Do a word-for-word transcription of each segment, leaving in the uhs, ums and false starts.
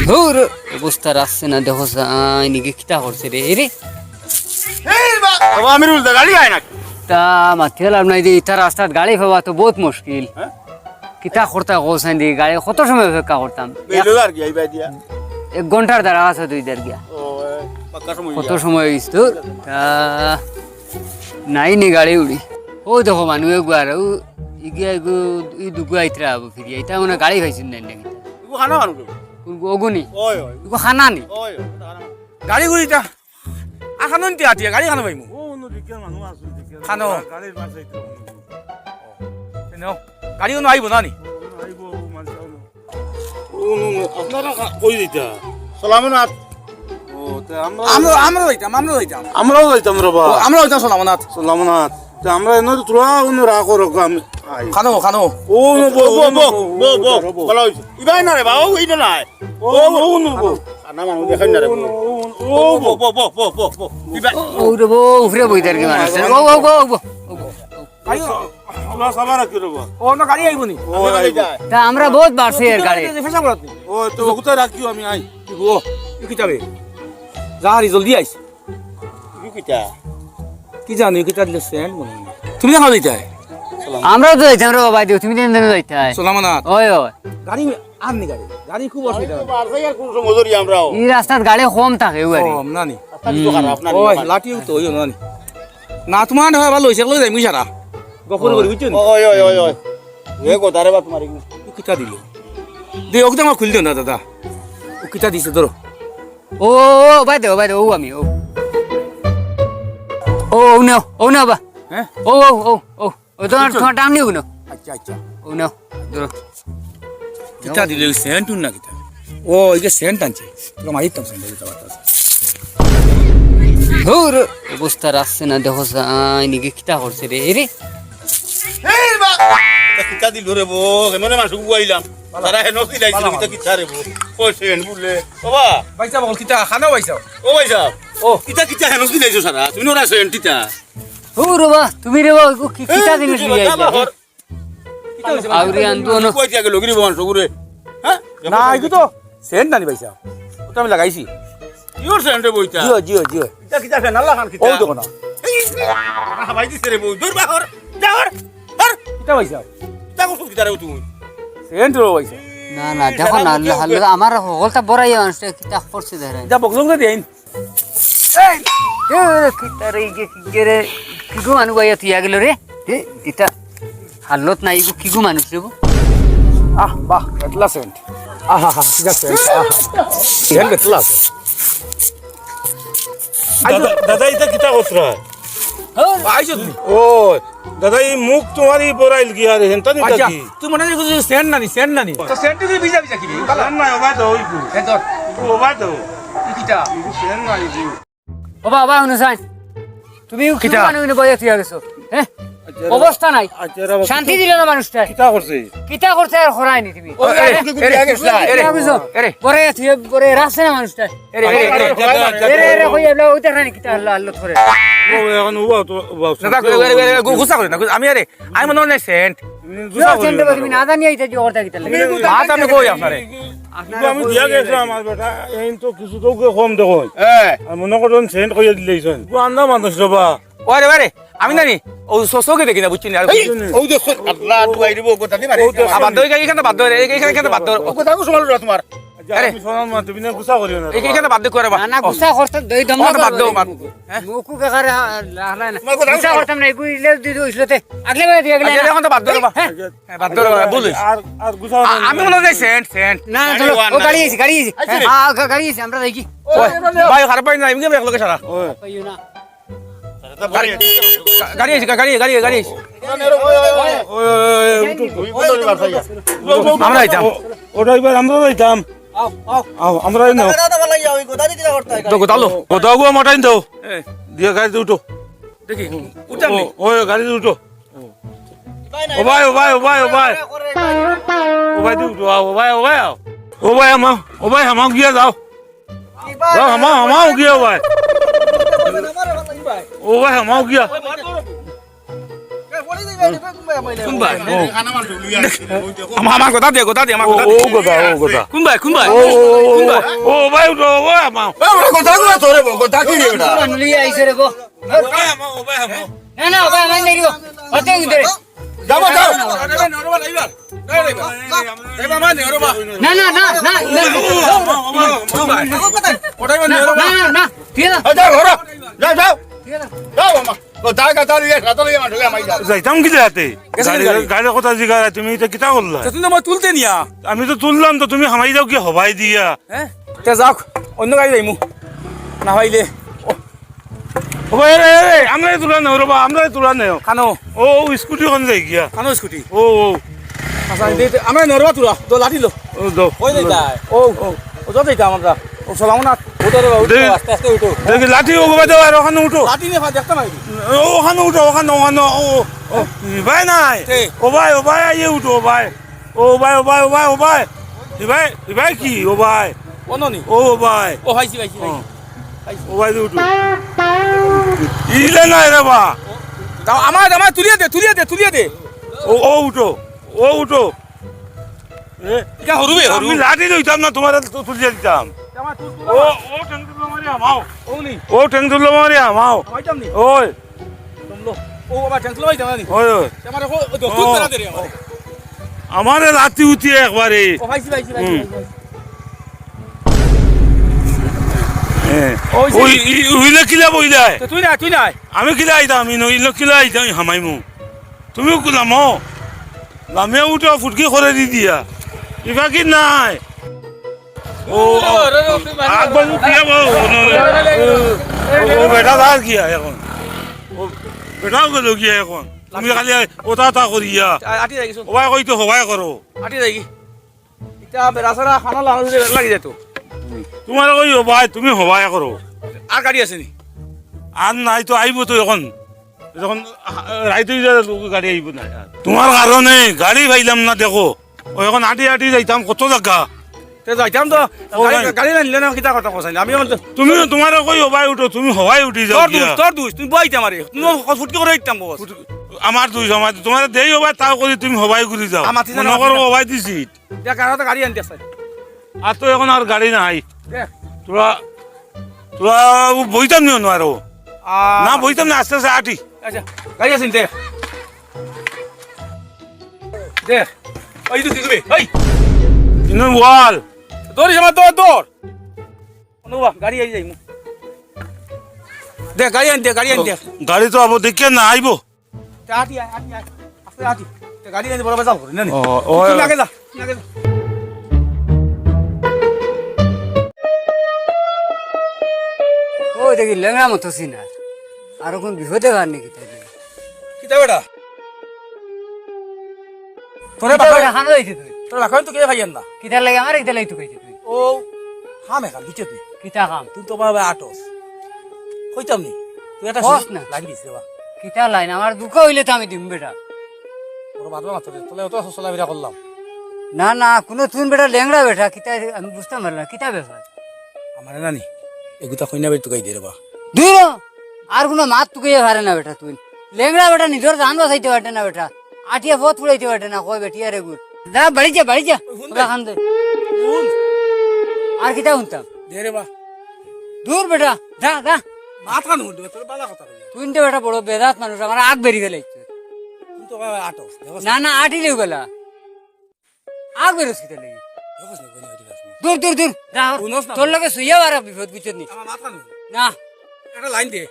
ধুর, অবস্থা রাখছে না, দেখো চাইন, ইগে কিতা করছে রে, এ রে। এই বা-, বাবা, আমিরুল দা, গাড়ি আয় না। তা মাতিয়া লাভ নাই যে ইতা রাস্তাত গাড়ি পাওয়া তো বউত মুশকিল। হ্যাঁ? কিতা করতা কও চাইন দি, গাড়ি কত সময় অপেক্ষা করতাম? বেলো আর কি, আইবা দিয়া। এক ঘন্টার দ্বারা আছে দুই দের গিয়া। ও, এ, পাক্কা সময় কত অইয়া। সময় অইছে তো? তা নাই নি গাড়ি উড়ি। অউ দেখো মানু এগু আর, অউ ইগিয়া এগু, ই দুগু আইতরা আবু ফিরিয়া। ইতা মনে গাড়ি পাইছইন না নাকি? ইগু খানা মানু তো। অগু নি? ওই, ওই। ইগু খানা নি? ওই, ওই, খানা মানু। গাড়ি উড়ি ইতা। আখানো নিতে আটিয়া, গাড়ি খানো পাইমু। ও, অন্য দিকের মানু আছে, দিকের খানো। গাড়ির মাঝে একটু। এনো, গাড়ি অনো আইবো না নি? আইবো, ও মাঝে আইবো। ও, নো, নো, আপনারা কা-, কই যাইতা? সালামনাথ। ও, তে আমরা আমরা, আমরা যাইতাম, আমরা যাইতাম। আমরাও যাইতাম রে বা। ও, আমরা যাইতাম সালামনাথ। সালামনাথ। তে আমরা এনে তো তোরা অন্য রাগ করো, আমি আই। খানো, খানো। ও, নো, বো, ও, বো, নো, বো, বো, বো, বো, বো। ভালা অইছে। ইবাই না রে বা, ও, ইটা নাই। ও, ও, নো, বো। খানা মানু দেখাই না রে বা। ও, ও, ও, বো, বো। বো, বো, বো, বো, বো। ইবাই। ও, ও রে বো, উপরে বইতার কি মানুষ? ও, ও, ও, ও, ও। গাড়ি ও, আমরা সাবার রাখি রে বা। ও, না, গাড়ি আইবো নি? ও, আইবো। তা আমরা বউত বাড়ছে এর গাড়ি। পেশা করাত নি? ও, তো ওগুতা রাখিও, আমি আই। ও, ই কিতাবে? যা রে, জলদি আইস। ই কিতা? কি জানি, ই কিতা দিলে সেন্ট মনে হয়। তুমি না খাও দিতায়? আমরাও তো যাইতাম রে বাবা, দিও, তুমি দিন দিন যাইতায়। সালামনাথ। ওই, ওই। গাড়ি আর নি গাড়ি। গাড়ি খুব অসুবিধা। গাড়ি তো বাড়ছে আর কোন সময় ধরি আমরাও। ই রাস্তাত গাড়ি কম থাকে, ও গাড়ি। কম না নি? রাস্তা কিন্তু খারাপ না নি, ওই, ওখানে। লাঠিও তো, ওই না নি। না, তোমার হয় ভালো হইছে, একলগে যাইমু সারা। গফর করি, বুঝছো নি? ওই, ওই, ওই, ওই। এ কথা রে বা তোমার এগুলো। ও কিতা দিল? দে, ওকে তো আমার খুল দিও না, দাদা। ও কিতা দিছে, ধরো। ও, ও, ও, বাদ দে, ও, বাদ দে, ও আমি, ও। ও, ও, নেও, ও, নেও, বা। হ্যাঁ? ও, ও, ও, ও, ও, তোমার, বুঝছো? তোমার দাম নিও না। আচ্ছা, আচ্ছা। ও, নেও, ধরো। কিতা দিলে, ওই সেন্ট না কিতা? ও, এই যে সেন্ট আনছে। তোরা মারিতাম সেন্ট, এই কথা আছে। ধুর, অবস্থা রাখছে না, দেখো চাইন, ইগে কিতা করছে রে, এ রে। এই বা-, ইটা কিতা দিল রে বো? এমনে মানুষ গুয়াইলাম। তারা হেন দিলাইছো, ইটা কিতা রে বো? কই সেন্ট বুলে। ও বা। ভাইসাব, বল কিতা? খানো ভাইসাব। ও ভাইসাব। ও। ইটা কিতা হেন দিলাইছো সারা? তুমি নরা সেন্ট ইটা। ও রে বা, তুমি রে বা, ও কি, কিতা এ, জিনিস কিতা নিয়ে বাবা, আইছো? হর। কিতা হইছে? আউরি আনতো না। কই দিয়া গেল গিরি ভগবান সগুরে? হ্যাঁ? না, এগু তো সেন্ট নানি ভাইসাব। ওটা আমি লাগাইছি। ইওর সেন্টে বইতা। জিও, জিও, জিও। ইটা কিতা সেন্ট? আল্লাহ খান কিতা? ও দেখো না। এই, এই, হাবাই দিছে রে বউ। দূর বাহর। যা হর। হর। কিতা ভাইসাব? কিতা করছিস কিতা রে তুই? সেন্ট রে ভাইসাব। না, না, দেখো না, আল্লাহ, আল্লাহ, আমার হকলতা বড়াই মানুষটা কিতা করছে দেখো। ইটা বকলং তো দেইন। এই, এ, কিতা রে, ইগে, কিগে রে, কিগু মানু বাইয়া থুইয়া গেল রে? এ, ইটা হালত নাই, ইগু কিগু মানুষ রে বো? আহ, বাহ, বেতলা সেন্ট। আহা, হা, ঠিক আছে, আহা। সেন্ট বেতলা আছে। দাদা, দাদা, ইটা কিতা করছরা? আইছো তুমি? ও, দাদা, ই মুখ তোমার ই বড়াইল কি আর হেনতা নি আচ্ছা, থাকি? তুই মনে হয় কিছু সেন্ট নানি, সেন্ট নানি। তো সেন্ট তুই ভিজা ভিজা কি রে? সেন্ট নাই, ওবা তো, ওই কু। এ ধর। ওবা তো। ই কিতা? সেন্ট নাই, জি। ও বাবা, হুনো চাইন। তুমি কিতা? কিতা মানু ইনো বইয়া থুইয়া গেছো? হ্যাঁ? আচ্ছা, অবস্থা নাই। আচ্ছা, রে বাবা, শান্তি দিল না মানুষটা। কিতা করছে? কিতা করছে আর করায়নি তুমি? ও, এ, এ, এ, এ, এ, এ, এ, এ, এ, বড়াইয়া থুইয়া, বড়াইয়া রাখছে না মানুষটা। এরে, এরে, এরে। এরে, এরে, কই এবলা, ওই দেখরা নি কিতা আল্লাহ, আল্লাহ করে। ও, এখন উবাও তো, উবাও। না, না, গু-, গু-, গুসা করে না, গুসা, আমি আরে, আমি মনে হয় সেন্ট। গুসা করে সেন্ট না। তুমি না জানি এইটা যে ওটা কিতা লাগে। মাত আমি কই আপনারে? আপনারা কিন্তু আমি কই দিয়া গেছিলাম আমার বেটা, এই তো কিছু তো কম দেখো। হ্যাঁ। আর মনে করুন সেন্ট কইয়া দিলেইছেন। ও আন্দা মানুষ রে বা। ওরে, ওরে, আমি জানি, ও সো-, চোখে দেখি না, বুঝছি না, আর এই, বুঝছি না। ও দেখো, আল্লাহ, দুয়াই দিব, কথা দিন, আরে। ও দেখো। আ, বাদ দাও, এখানে বাদ দাও, এখানে, এখানে বাদ দাও। ও কথা কো সমান তোমার। আরে। আমি শোনার মা, তুমি না গুসা করিও না। এই, এখানে বাদ দিয়ে করে বা। না, না, ও। গুসা করতে দই দম ও, না তো বাদ দাও, করবে। বাদ। হ্যাঁ? মুখু কে করে, হা, লা, লা, না। তোমার কথা গুসা করতাম না, এগুই লে দি দিও, ইসলতে। আগলে বেলা দিয়ে গেলে আচ্ছা, না। এখন তো বাদ দাও বা। হ্যাঁ? হ্যাঁ, বাদ দাও বা, ভুল হইছে। আর, আর গুসা আ-, আমি মনে হয় সেন্ট, সেন্ট। না, না, চলো। ও, গাড়ি আইছে, গাড়ি আইছে। আইছে রে? হ্যাঁ, গা-, গাড়ি আইছে, আমরা দেখি। ওই, ভাই, খারাপ পাই না, এমনি একলা ছাড়া। ওই। পাইও না। গাড়ি, গা-, গাড়ি আইছে, গা-, গাড়ি, গাড়ি, গাড়ি আইছে। ওই, ওই, ওই, ওই, উঠো। আমরা আইতাম। ও, ও ড্রাইভার, আমরা আইতাম। আও, আও। আও, আমরা আইতাম। দাদা, দাদা, ভালাই যাও, ওই গোদারি কিনা করতে হয়, তো গোদালো। গোদাগুয়া মাঠাইন তো। এ। দিয়া গাড়িত উঠো। দেখি, উঠাম নি? ও, ওই গাড়িত উঠো। ও ভাই, ও ভাই, ও ভাই, ও ভাই। ও ভাই, দি উঠো, আও, ও ভাই, ও ভাই, আও। ও ভাই, হামাও, ও ভাই, হামাও গিয়া যাও। যাও, হামাও, হামাও গিয়া ভাই। ও ভাই, হামাও গিয়া। কোন ভাই? ও। আমার, আমার কথা দে, কথা দে, আমার ও, কথা দে। ও কথা, ও কথা। কোন ভাই, কোন ভাই? ও, ও, ও, কোন ভাই? ও, ও ভাই, উঠো, ও ভাই, হামাও। এ, ওটা কথা কওয়া তোরে, কথা কি রে ওটা? লইয়া আইছে রে গো। ও ভাই, হামাও, ও ভাই, হামাও। না, না, ও ভাই, আমার নেই রে। হতে উঠে। যাও, যাও। না, না, না, না, না। না, না, না, ঠিক আছে। যাও, যাও, ঘরো। যাও, যাও। ঠিক আছে। যাও, মামা। ও, দায় কথা লইয়া, সাথে লইয়া মাঠে লইয়া মাই যাও। যাইতাম কি জাতে? গেছে গাড়ি, গাড়ি? গাড়ির কথা জিগা, তুমি ইটা কিতা করলা? তে তুমি তো মই তুলতে নিয়া। আমি তো তুললাম তো, তুমি হামাই যাও কি হবাই দিয়া? হ্যাঁ? তে যাও, অন্য গাড়ি যাইমু। না পাইলে। ও, ও ভাই, এ, এ, এ, আমরারে তুলা নেও রে বা, আমরারে তুলা নেও। কানো? ও, ও, স্কুটি অখন যাই গিয়া। কানো স্কুটি? ও, ও। আচ্ছা, এই যে, আমরা নেও রে বা তুলা, তো লাঠি লো। ও, দো। কই যাইতায়? ও, ও, ও, যত যাইতাম আমরা। ও, চলাও না। উঠো রে বা, উঠো, দে-, আস্তে আস্তে উঠো। দেখি, লাঠি ও বাবা দেও, আর ওখানো উঠো। লাঠি নিয়ে দেখতে পাই। ও, ওখানো উঠো, ওখানো, ওখানো, ও, ও, ই ভাই নাই। কে? ও ভাই, ও ভাই, আইয়ে উঠো, ও ভাই। ও ভাই, ও ভাই, ও ভাই, ও ভাই। ই ভাই, ই ভাই কি? ও ভাই। ও ননি? ও, ও ভাই। ও, পাইছি, পাইছি, পাইছি। ও। পাইছি। ও ভাই, উঠো। ইলে নাই রে বা। দাও, আমার, আমার তুলিয়া দে, তুলিয়া দে, তুলিয়া দে। ও, ও উঠো, ও উঠো। এ, ইটা হরু বে, হরু। আমি লাঠি লইতাম না, তুমারে তু-, তুলিয়া দিতাম। আমার তুল, তুল, ও, আমার। ও ঠেং তুলো মারি হামাও। ও নি। ও ঠেং তুলো মারি হামাও। হামাইতাম নি? ওই। তুমলো। ও বাবা, ঠেং তুলো মারি হামাও নি? ওই, ওই। আমারে লাঠি উঠি একবারে। ও, পাইছি, পাইছি, পাইছি, হুম। পাইছি, পাইছি। হ্যাঁ। ওই যে ওই, ই-, উইলে কিলা বইলায়? তো তুই নাই, তুই নাই। আমি কিলা আইতাম, ইনো, ইনো কিলা আইতাম, হামাইমু। তুমি কু লামো? লামিয়া উঠো, ফুটকি করে দি দিয়া। ইবা কি নাই? ও, ও, আগ বাজু কি হবো? ও, ও, ও, বেটা যার কি হয় এখন? ও, বেটাও গেল কি হয় এখন? তুমি খালি ওটা তা করিয়া। আ-, আটি যাই কিছু। ও ভাই, কই তো হবাই করো। আটি যাই কি? ইটা বেড়াছাড়া খানা লাগানো যদি লাগি যেত। তোমার ওই ও ভাই, তুমি হবাই করো। আর গাড়ি আছে নি? আর নাই তো, আইবো তো এখন। যখন, আহ, রাইত হয়ে যায়, গাড়ি আইবো না আর। তোমার কারণে গাড়ি পাইলাম না, দেখো। ও এখন আটি আটি যাইতাম, কত জাগা। তে যাইতাম তো, ও গাড়ি, ভাই। গাড়ি না নিলে না, কিতা কথা কইছ না? আমি এখন তো তুমি, তোমারে কই ও ভাই উঠো, তুমি হবাই উঠি যাও তোর দুষ, গিয়া। তোর দুষ, তুমি বইতে আমারে। তুমি ফুটকি করে দিতাম বস। ফুট-, আমার দুষ, আমার দুষ। তোমারে দেই ও ভাই, তাও করি তুমি হবাই ঘুরি যাও। আমার তিন মনে করো হাজার ও ভাই দিছি। দেখ, আর তো গাড়ি আনতে আছে। আর তো এখন আর গাড়ি নাই। দেখ। তোরা, তোরা ও বইতাম নিও না আরো। আ- না, বইতাম না, আস্তে আস্তে আটি। আচ্ছা, গাড়ি আছে, দেখ। দেখ। ওই তো দিদি, ওই। ইনো ওয়াল। দৌড়িস আমার, দৌড়, দৌড়। অনুবা, গাড়ি আই যাইমু। দেখ, গাড়ি আন দে, গাড়ি আন দে। গাড়ি তো আবো, দেখিয়া না আইবো। আটি আয়, আটি আয়। আস্তে আটি। তে গাড়ি আন দে, বড় বেজাল করে, না নি? ও, ও। তুই আগে যা, তুই আগে যা। ওই দেখি, লেংড়া মতো সিনার। আর কোন বিপদে পার নাকি তাই? কিতা বেটা? তোরে কিতা বাবা বেটা, খানো হইছে তুই? তোর বাবা তো কে খাইয়েন না? কিতার লাগি আমার কিতার লাগি তুই খাইছে তুই? ও, খাম এখান, বুঝছত নি? কিতা খাম? তুই তো বাবা আটস। কইতাম নি? তুই একটা কস না। লাইন দিস রে বা। কিতা লাইন? আমার দুঃখ হইলে তো আমি দিম বেটা। তোর বাবা মাত্র রে, তোলে অত চলাফেরা করলাম। না, না, কোনো তুই বেটা লেংড়া বেটা, কিতা আমি বুঝতাম পারলাম না, কিতা ব্যাপার? আমারে নানি, এগুতা কইনা বেটি তুকাই দে রে বা। দূর হ, আর কোনো মাত তুকাইয়া পারে না বেটা তুই। লেংড়া বেটা নিজর জান বাঁচাইতে পারে না বেটা। আটিয়া পথ ফুরাইতে পারে না, কয় বেটি আরে গুর। যা, বাড়ি যা, বাড়ি যা। ওই হুন ওরা দে। খান দে। হুন। আর কিতা হুনতাম? দে রে বা। দূর বেটা, যা, যা। মাথা নুন দে, তোর বালা কথা কই। তুই তো বেটা বড় বেদাত মানুষ, আমার আগ বেরি ফেলাইছে। তুই তো বাবা আটো, দেখো। না, না, আটিলেও বেলা। আগ বেরোস কিতা লাগি? দেখো না, কোনো আইডিয়া আছে না। দূর, দূর, দূর, যা, হুনস না। তোর লগে শুইয়াও আর বিপদ, বুঝছত নি? আমার মাথা নুন। না। একটা লাইন দে।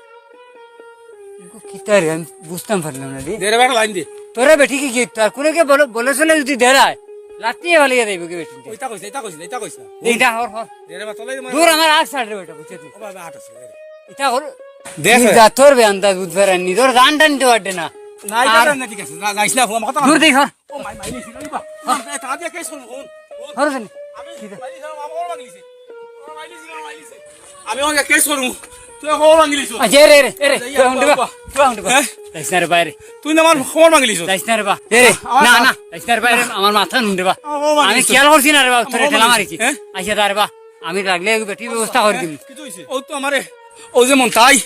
ইগু কিতা রে, আমি বুঝতাম পারলাম না রে। দে রে ভাই, একটা লাইন দে। তোরা বেটি কি গিফট? আর কোনো কে বলে, বলে চলে যদি দেরায়, লাত্তিয়ে ভালিয়ে যাইব কি বেটি? ওইটা কইস না, এটা কইস না, এটা কইস না। দে, এটা হর, হর। দে রে ভাই, চলে দে, দূর, আমার আগ ছাড় রে বেটা, বুঝছত নি? ও ভাই, ভাই, আট আছে, দে রে। এটা হর। দেখ কি রে। জাতর বে আন্দাজ বুঝ পারে নি, তোর জানটা নিতে পারবে না। না, এটা আর জান না, ঠিক আছে, যা-, যাইস না, ফোন কথা দূর না। দেখ, হর। ও মাই, মাই, নিছি, নিবা। হ্যাঁ। এ, তা দিয়ে কেস করবো, হুন, হুন। ধরো নি। আমি কিতা? মাই নিছি, আমার খবর ভাঙি নিছে। আমার মাই নিছি, আমার মাই নিছে। আমি ওকে কেস করবো। তুই খবর ভাঙি নিছ। আ, যে রে, রে, এ রে, এই, তুই আ, আ, আ। তুই আ। হ্যাঁ? যাইস না রে বা, এরে। তুই না আমার খবর মাগলিস। যাইস না রে বা। এরে, আমার না, খবর না, যাইস না রে বা, এরে, আমার মাথা নুন রে বা। আমার খবর মাগলিস। আমি খেয়াল করছি না রে বা, তোরে আমার ঠেলা খবর মারিছি। হ্যাঁ? আইসা দা রে বা, আমি লাগলে এক বেটির ব্যবস্থা করি দিমু। কিতা অইছে? ও তো আমারে, ও যে মন্তাই,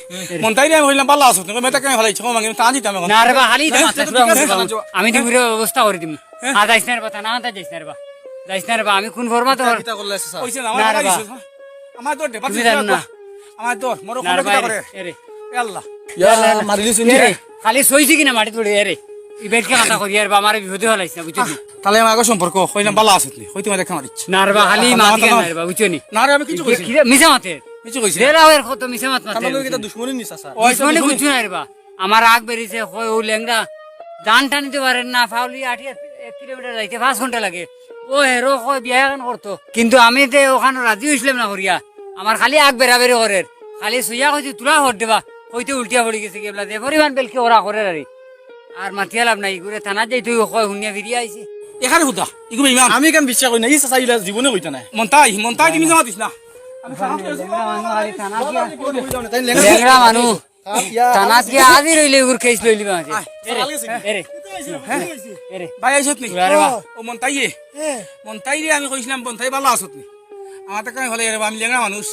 মন্তাইরে আমি কইলাম, "বালা আছো?" তুমি মেয়েটা কেন ভালো ইচ্ছে, খবর মাগি, আমি তা দিতাম এখন। না রে বা, খালি তো হ্যাঁ, মাথা তো ঠিক আছে, না। আমি দিমু রে ব্যবস্থা করি দিমু। হ্যাঁ। আর যাইস না রে বা, থানা আনতে যাইস না রে বা। যাইস না রে বা, আমি কোন ফরমা তো কিতা করলে আছে, স্যার? কইছে না, আমার না রে বাবা বা। দিছে, হ্যাঁ? আমার দর দে, তুমি বাতিস জানো না। না। আমার দর, মোর না রে ওখানে বা, কিতা এরে, করে? এরে। এ আল্লাহ। ইয়া আল্লাহ, মারিলিস উনি। এরে, খালি সইছি কিনা মাটি ধরে, এরে। ই বেটকে কথা করি, এরে বা, আমারে বিপদে ফেলাইস না, বুঝছো নি? তাহলে আমার আগে সম্পর্ক, কইলাম, "বালা আছো তুমি?" কইতে মাঝে খামার ইচ্ছে। না রে বা, খালি না, মাতি না, কেন না। রে বা, বুঝছো নি? না রে, আমি কিছু ই কইছি না। কিতা, মিছা মাতে। কিছু কইছি না। দেরা ওর কত মিছা মাত মাতে, আমার লগে বুঝছো কিতা নি? দুশমনি নি, চাচা। ওই তো দুশমনি দুশমনি। বুঝছো না রে বা। আমার আগ বেরিছে, কয় ও লেংড়া। ধান টানিতে পারেন না, ফাউলি আটি এক, এক কিলোমিটার যাইতে পাঁচ ঘন্টা লাগে। ও হেরো কয় বিয়া এখন করতো। কিন্তু আমি তে ওখানে রাজি হইছিলাম না করিয়া। আমার খালি আগ বেরাবেরি করের। খালি সইয়া কইছি, "তুলা হট দেবা।" কইতে উল্টিয়া পড়ি গেছে গিয়া, যে পরিমাণ বেলকে ওরা করের আরি। আর মাতিয়া লাভ নাই, ইগুরে থানাত যাইতে হইব, কয় হুনিয়া ফিরিয়া আইছে। এখানে হুদা, ইগু বেইমান। আমি কেন বিশ্বাস করি না, ই চাচা ইলা জীবনে কইতা না। মন্তাই, মন্তাই, তুমি জমা দিস না। আমি খারাপ হয়ে গেছি। লেংড়া মানু আরি থানাত গিয়া। তাই লেংড়া মানু। ইয়া, থানাত গিয়া আজি রইলে ইগুর কেস লইলিবা আজি। আয়, এরে, চল, আগে এরে, হ্যাঁ? এরে। ভাই, আইছত নি? তুরা রে বা। ও মন্তাইয়ে। এ। মন্তাইরে আমি কইছিলাম, "মন্তাই, বালা আছত নি?" আমার তো কেন হলে রে বা, আমি লেংড়া মানুষ,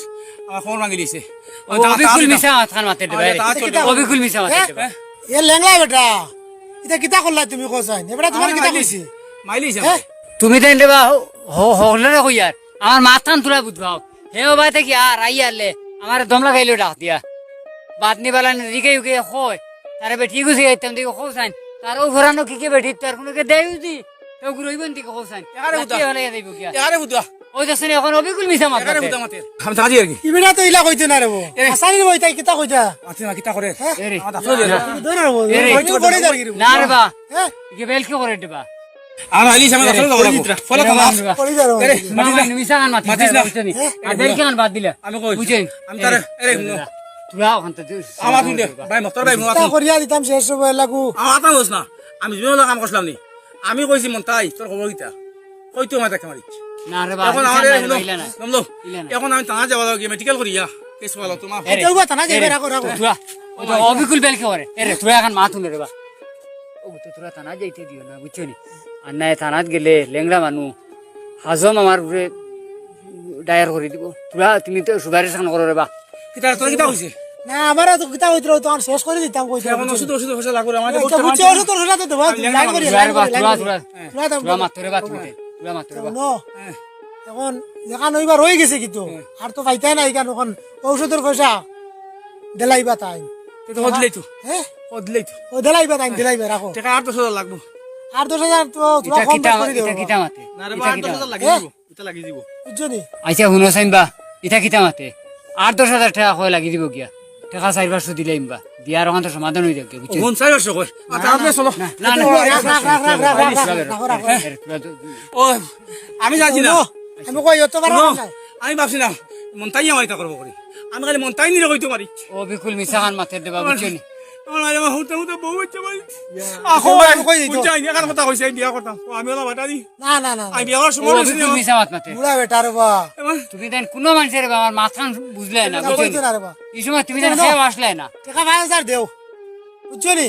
আমার খবর ভাঙি দিছে। ও, তা-, অবিকুল তা-, মিছা মাত খান মাতে দেবা, আমার এরে। তা চলে। অবিকুল মিছা মাতে হ্যাঁ? দেবা। এ লেংড়া বেটা, ইতা কিতা করলা তুমি কও চাইন? এ বেটা তোমার আমি কিতা মাইলিছি। কইছি? মাইলিছি হ্যাঁ? আমি। তুমি তাইন দেবা, হ-, হ-, হকলরে কইয়ার। আমার মাথান তুলা বুঝবাও। হে ও বাড়িতে কি আর আই আরলে? আমার দম লাগাইলো ডাক দিয়া। বাদ নি বালা নি দিকে উকে কয়। তারে বেটি গুছি আইতাম দিকে কও চাইন। তার ও ঘোরানো কি কে বেটি তার কোনো কে দেয় উদি। তো গুরু ইবন দিকে কও চাইন। এখানে উদা। হলে যাইব গিয়া। এখানে উদা। ওই দেখছেন এখন অবিকুল মিছা মাত এখানে মাতে। উদা মাতে। আমি থাকি আর কি। ইবেটা তো ইলা কইতে না রে বো। এ। আসানি রে বো, ইতাই কিতা কইতা? আচ্ছা, না, কিতা করে? হ্যাঁ? এরে। আমার দাঁত রে। তুই ধর না বো। এরে। তুই পড়ে যাবি রে বো। না রে বা। হ্যাঁ? ইকে বেল কি করে দেবা? আর আইলি সামনে এরে, রাখলে যাবো, রাখবো। ফলে এরে, খাবো। বাবা। পড়ে যাবো। এরে, না, মাতিস না। না, মিছা খান মাতিস মাতিস না, না। বুঝছো নি? এ, আর বেল কি খান বাদ দিলা? আমি কই? বুঝছো নি? আমি তারে, এরে, এরে, হুনো। তুরা ওখান থেকে আমার হুন দে, ভাই, মস্তর ভাই, তা মস্তর। করিয়া দিতাম শেষ সময় লাগু। আমার মাথা দোষ না। আমি জীবনে কাম করছিলাম নি। আমি কইছি মন্তাই, তোর খবর কিতা? কই তুই আমার দেখে মারিস? না রে বা, এখন ইলা আমার না, এই ইলা না। নমলো। ইলা না। এখন আমি থানা যাওয়া লাগি, মেডিকেল করিয়া। কেস ফালো তোমার। এরে, কেউ বা থানা যাইবে, এরে, রাখো, রাখো। তুরা, ওই তো অবিকুল বেল কি করে? এরে, তুরা এখন মাত হুন রে বা। ও তো তুরা থানা যাইতে দিও না, বুঝছো নি? আর না থানাত গেলে লেংড়া মানু হাজম আমার উপরে দায়ের করি দিব। তুরা, তুমি তো সুপারিশ খান করো রে বা। কিতা, তোর কিতা কইছে? না, আমার তো কিতা কইতে রও, তো আমি শেষ করি দিতাম, কইতে এখন রও। ওষুধ, ওষুধ পয়সা লাগবো রে, আমার আচ্ছা, বর্তমানে বুঝছি, ওষুধ, ওষুধ তো আমি লেংড়া তুরা, মানু। তুরা, তুরা, তুরা, তুরা, তুরা, তুরা, তুরা, তুরা, তুরা, তুরা, তুরা, তুরা, তুরা, তুরা, তুরা, তুরা, তুরা, মাত্র রে বা, তুরা, তুরা, তুরা, মাত্র রে বা। হুনো, হ্যাঁ। এখন যেখান অইবার অই গেছে কিন্তু, হ্যাঁ। আর তো পাইতাই না এখান, ওখান ঔষধর পয়সা দিলাইবা তাই। তো তো দিলাই তো। হ্যাঁ? ও দিলাই তো। ও দিলাইবা তাই, দিলাইবা, রাখো। টেকা আট দশ হাজার লাগবো। আট দশ হাজার তো তুরা ইটা কম কিতা, বেশ করি দেবো। ইটা কিতা মাতে? না রে বা, ইটা আট দশ হাজার কিতা? লাগি হ্যাঁ? দিব। ইটা লাগি দিব। বুঝছো নি? আচ্ছা, হুনো চাইন বা, ইটা কিতা মাতে? আট দশ হাজার টেকা কয় লাগি দিব গিয়া। টেকা চাইর পাঁচশো দিলাইম বা। দিয়ার ওখান তো সমাধান অই যাবে, বুঝছো? হুন, চাইর পাঁচশো কয়। আচ্ছা, আপনি চলো। না, না, না, রাখ, রাখ, রাখ, রাখ, রাখ, রাখ, রাখ, রাখ, রাখ, রাখ। এ, এ, ও, আমি জানি না। হুনো, আমি কই, অত বার হুনো, নাই। আমি ভাবছি না, মন্তাই আমার ইটা করবো করি। আমি খালি মন্তাই নিলে কইতে পারি। অবিকুল মিছা খান মাতের দেবা, বুঝছো নি? আমার, আমার হুনতে হুনতে বউ হচ্ছে ভাই। ইয়া। আহো, আমি কই দিত? বুঝছো, আমি এখান কথা কইছি, আমি বিয়া করতাম। ও, আমি ওলা বাটা দি। না, না, না, না। আমি বিয়া করার সময় অবিকুল হইছে না। মিছা মাত মাতে। বুড়া বেটা রে বা। এবার তুমি দেন কোনো মানুষের বা আমার মাথান বুঝলে না, না, বুঝছো নি? কইতো না রে বা। এই সময় তুমি দেন না। কেউ আসলে না। টেকা পাঁচ হাজার দেও। বুঝছো নি?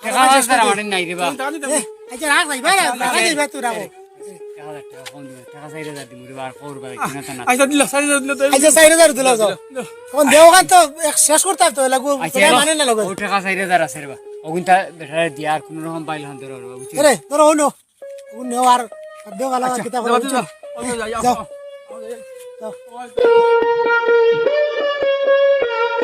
টেকা পাঁচ হাজার আমার নাই রে বা। তুমি তাড়াতাড়ি দাও। এ, আচ্ছা, রাখ ভাই, ভাই, আচ্ছা, রাখ, আচ্ছা, রাখ, আচ্ছা। ভাই, তুই রাখো। টেকা, টেকা কম দিবে, টেকা চাইর হাজার দিমু রে বা, আর খবর পাই, কিনা তা না। আচ্ছা, দিল, চাইর হাজার দিল, তো আচ্ছা, চাইর হাজার দিল, যাও। দিল। এখন দেওগান তো এক শেষ করতে হবে তো, লাগবো, আচ্ছা, তোরা এবার মানে না লাগবে। ও টেকা চাইর হাজার আছে রে বা। ওগুনটা বেটারে দিয়া আর কোনো রকম বাইল হন ধরো রে বা, বুঝছো? এরে, ধরো হইলো। ওগুন নেও আর, আর দেওগান আচ্ছা, কিতা যাও, করে, যাও, বুঝছো? যাও, যাও, যাও, যাও। যাও। যাও।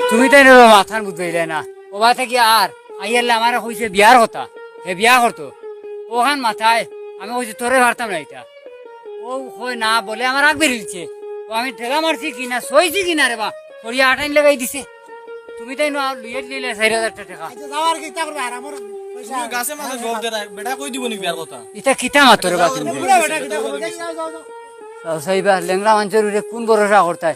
তুমি তাই না মাথান বুঝবাইলে না। ও বাতে কি আর, আইয়ালে আমারে কইছে বিয়ার কথা। হে বিয়া করতো। ওখান মাথায় আমি কইছি, "তোরে পারতাম না ইটা।" ও কয়, "না," বলে আমার আগ বেরিয়ে দিছে। ও আমি ঠেলা মারছি কি না, সইছি কি না রে বা, করিয়া আটাইন লাগাই দিছে। তুমি তাই না লইয়া দিলে চাইর হাজার টেকা। আচ্ছা, যাও আর কি, ইতা করবে আর আমার পয়সা। তুমি গাছে মাছে জল দে না, বেটা কই দিব নি বিয়ার কথা? ইতা কিতা মাতো রে বা তুমি? বুড়া বেটা কিতা করবে? যাও, যাও, যাও। চাও চাইবা, লেংড়া মানষর উপরে কোন ভরসা করতায়?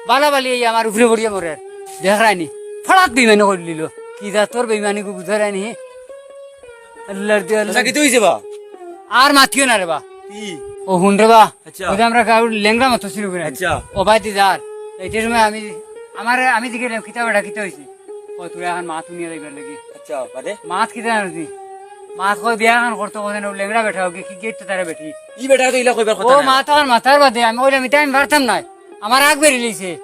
বালা বালি এই আমার উপরে পড়িয়া মরে। দেখরায়নি, ফাড়াত বেইমানি করি দিল। কি জাতর বেইমানি গো বুঝরায়নি? আল্লাহর দিও আল্লাহ। আচ্ছা, কিতা হইছে বা? আর মাতিও না রে বা। কি? ও হুন রে বা। আচ্ছা। ওই যে আমরা গাঁওর লেংড়া মতো শুরু করে। আচ্ছা। ও বাই দি যার। এই যে সময় আমি, আমার, আমি জিজ্ঞেস করলাম, "কিতা বেটা, কিতা হইছে?" ও, তুই এখন মাত শুনিয়া যাইবার লাগি। আচ্ছা, বাদে? মাত কিতা জানস নি? মাত কয় বিয়া এখন করতো কইছে না, ও লেংড়া বেটা, ওকে কি গেট তারে বেটি। ই বেটা তো ইলা কইবার কথা ও না। মাত আমার মাথার বাদে, আমি কইলাম, "ইতা আমি পারতাম না।" আমার আগ বেরিলিছে।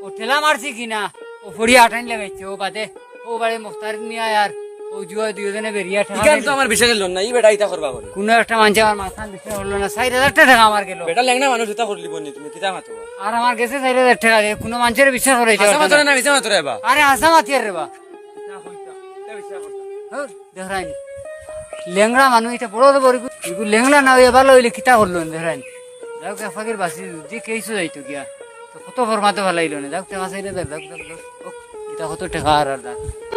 ও ঠেলা মারছি কিনা, ও ফড়িয়া আটাইন লাগাইছে, ও বাদে, ও বাড়ি মুখতার মিয়া আর ও জুয়া দুইজনে বেরিয়া ঠেলা ইখান তো দিছে। আমার বিশ্বাসে লন না, ই বেটা ইতা করবা করে। কোনো একটা মানষে আমার মাত বিশ্বাস করলো না, চাইর হাজার টেকা আমার গেল। বেটা লেংড়া মানুষ ইতা করলি বনি, তুমি কিতা মাতো? আর আমার গেছে চাইর হাজার টেকা দে, কোনো মানষর বিশ্বাস করাইতে হাছা পারতাম মাতো না। না, মিছা মাতো রে বা। আরে হাছা মাতিয়ার রে বা। হর, দেখরাইন। লেংড়া মানুষ ইতা বড় বড় ইগু, ইগু লেংড়া না অইয়া ভালা অইলে কিতা করলো দেখরাইন। যাউক, এক ফাকির বাসি যদি কেইসু যাইতো গিয়া, তো কত ফরমাতো ফালাইলো না। যাউক, টেকা চাইলে দেখ, যাউক, যাউক, যাউক। ইতা কত টেকা আর আর যাউক।